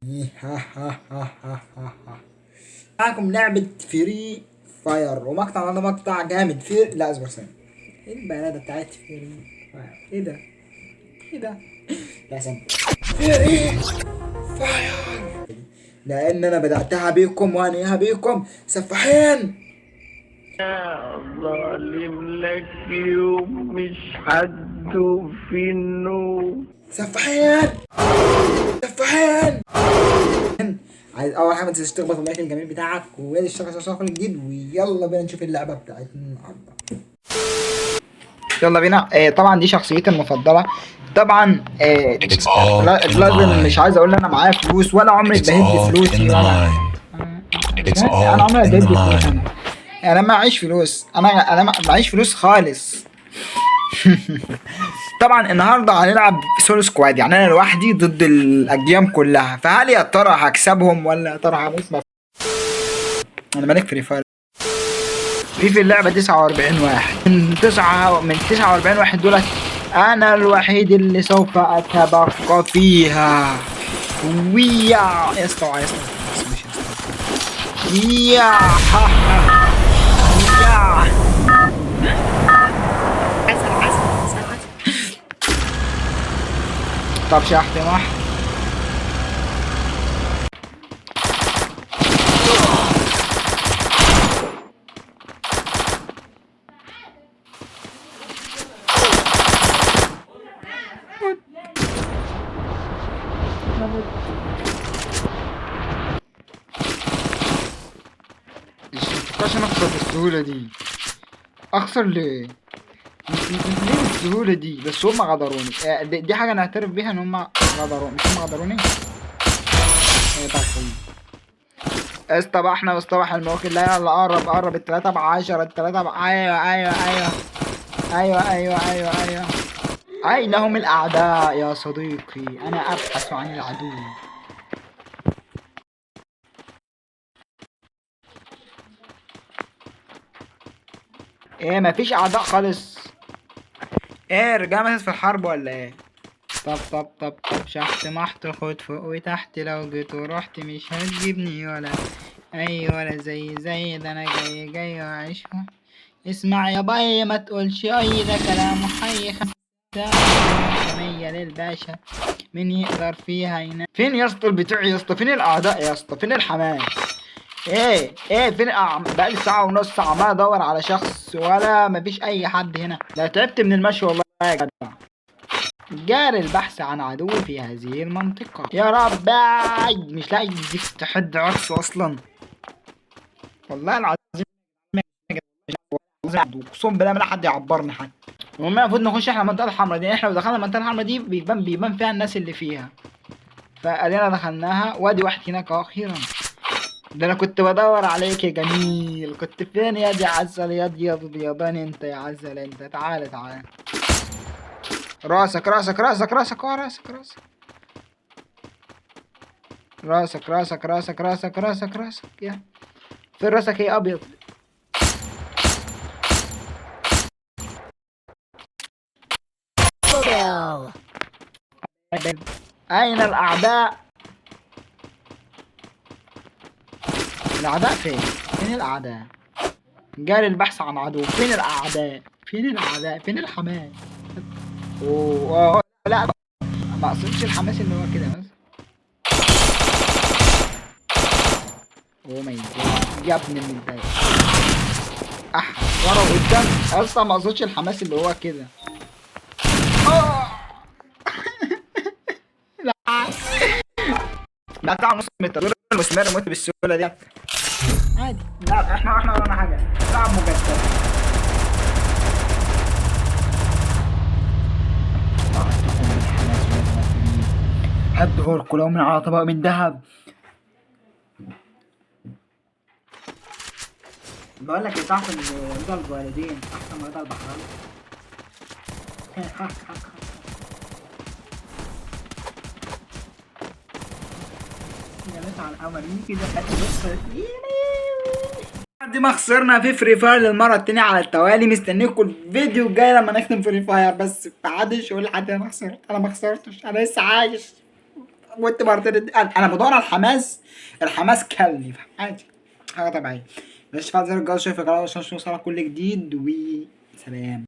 ها ها ها ها ها ها. معاكم لعبة Free Fire، ومقطع النهارده مقطع جامد. في لا اصبر ثانية، ايه البلادة بتاعت Free Fire؟ ايه ده؟ ايه ده؟ لا ثانية، Free Fire لان انا بدأتها بيكم وانهيها بيكم سفاحين. يا ظالم لك يوم مش حد في النوم. سفاحين سفاحين. عايز اول حاجة ما تنساش تخبط ال like الجميل بتاعك وتشترك عشان كل جديد، ويلا بينا نشوف اللعبة بتاعتنا النهارده. يلا بينا. طبعا دي شخصيتي المفضلة طبعا. It's all لا in the لازم mind. مش عايز اقول انا معايا فلوس ولا عمري It's اتبهدت all فلوسي in the ولا mind. It's انا all عمري in the اتبهدلت فلوس. mind. انا معيش فلوس، انا معيش فلوس خالص. طبعا النهارده هنلعب solo squad، يعني انا لوحدي ضد الاجيام كلها، فهل يا ترى هكسبهم ولا يا ترى هموت؟ انا مالك Free Fire. في اللعبة 49 واحد، من 49 واحد دولت انا الوحيد اللي سوف اتبقى فيها. ويا يا اسطى يا اسطى مش يا اسطى يا ها ها يا عسل عسل عسل عسل. طب شحت مح مش متوقعش انا اخسر بالسهولة دي. اخسر ليه؟ ليه بالسهولة دي؟ بس هم غدروني. دي حاجة انا اعترف بيها ان هم غدروني. مش هم غدروني؟ بخيل. اصطبحنا واصطبح المواكب. لا يلا قرب قرب. التلاتة بعشرة، التلاتة ايوه ايوه ايوه ايوه ايوه ايوه ايوه. اين هم الاعداء يا صديقي؟ انا ابحث عن العدو. ايه مفيش اعداء خالص؟ ايه رجع ماتت في الحرب ولا ايه؟ طب طب طب طب شحت محت خد فوق وتحت، لو جيت ورحت مش هتجيبني ولا اي ولا زي زي ده، انا جاي جاي واعيش. اسمع يا باي ما تقولش اي، ده كلام حي. 500 للباشا مين يقدر فيها ينام. فين يا اسطى البتوع يا اسطى؟ فين الاعداء يا اسطى؟ فين الحماس؟ ايه ايه فين؟ بقالي ساعة ونص عمال ادور على شخص ولا مفيش اي حد هنا. لا تعبت من المشي والله يا جدع. جاري البحث عن عدو في هذه المنطقة. يا رب مش لاقي زفت حد عكسه اصلا والله العظيم. اقسم بالله ما حد يعبرني حتى. المهم المفروض نخش احنا المنطقة الحمراء دي. احنا لو دخلنا المنطقة الحمراء دي بيبان فيها الناس اللي فيها. فادينا دخلناها، وادي واحد هناك اهو. اخيرا ده انا كنت بدور عليك يا جميل. كنت فين يا دي عسل يا دي يا بيضاني انت يا عسل انت؟ تعالى تعالى. راسك راسك راسك راسك راسك راسك راسك راسك راسك راسك راسك راسك. يا فين راسك يا ابيض؟ اين الاعداء؟ الاعداء فين؟ فين الاعداء؟ جاري البحث عن عدو. فين الاعداء؟ فين الاعداء؟ فين الحماس؟ اوه لا ما اقصدش الحماس اللي هو كده بس. oh my God يا ابن المتضايق. ورا وقدام. اصلا ما اقصدش الحماس اللي هو كده. لا لا تعال نص متر المستمر موت بالسهولة دي عادي. لا احنا ورانا حاجة. نلعب مجددا. هدهر كلهم من على طبق من ذهب. بقول لك يا تعرف ان رضا الوالدين احسن من رضا البحرين. يا ناس على القمر كده. بعد ما خسرنا في Free Fire للمرة التانية على التوالي، مستنيكم الفيديو الجاي لما نختم Free Fire. بس محدش يقول لحد انا خسرت، انا ما خسرتش، انا لسه عايش. وانت مرتين. انا بدور على الحماس، الحماس كلني عادي، حاجة طبيعية. مش فاضي زر الجرس في القناة عشان يوصلك كل جديد، وسلام.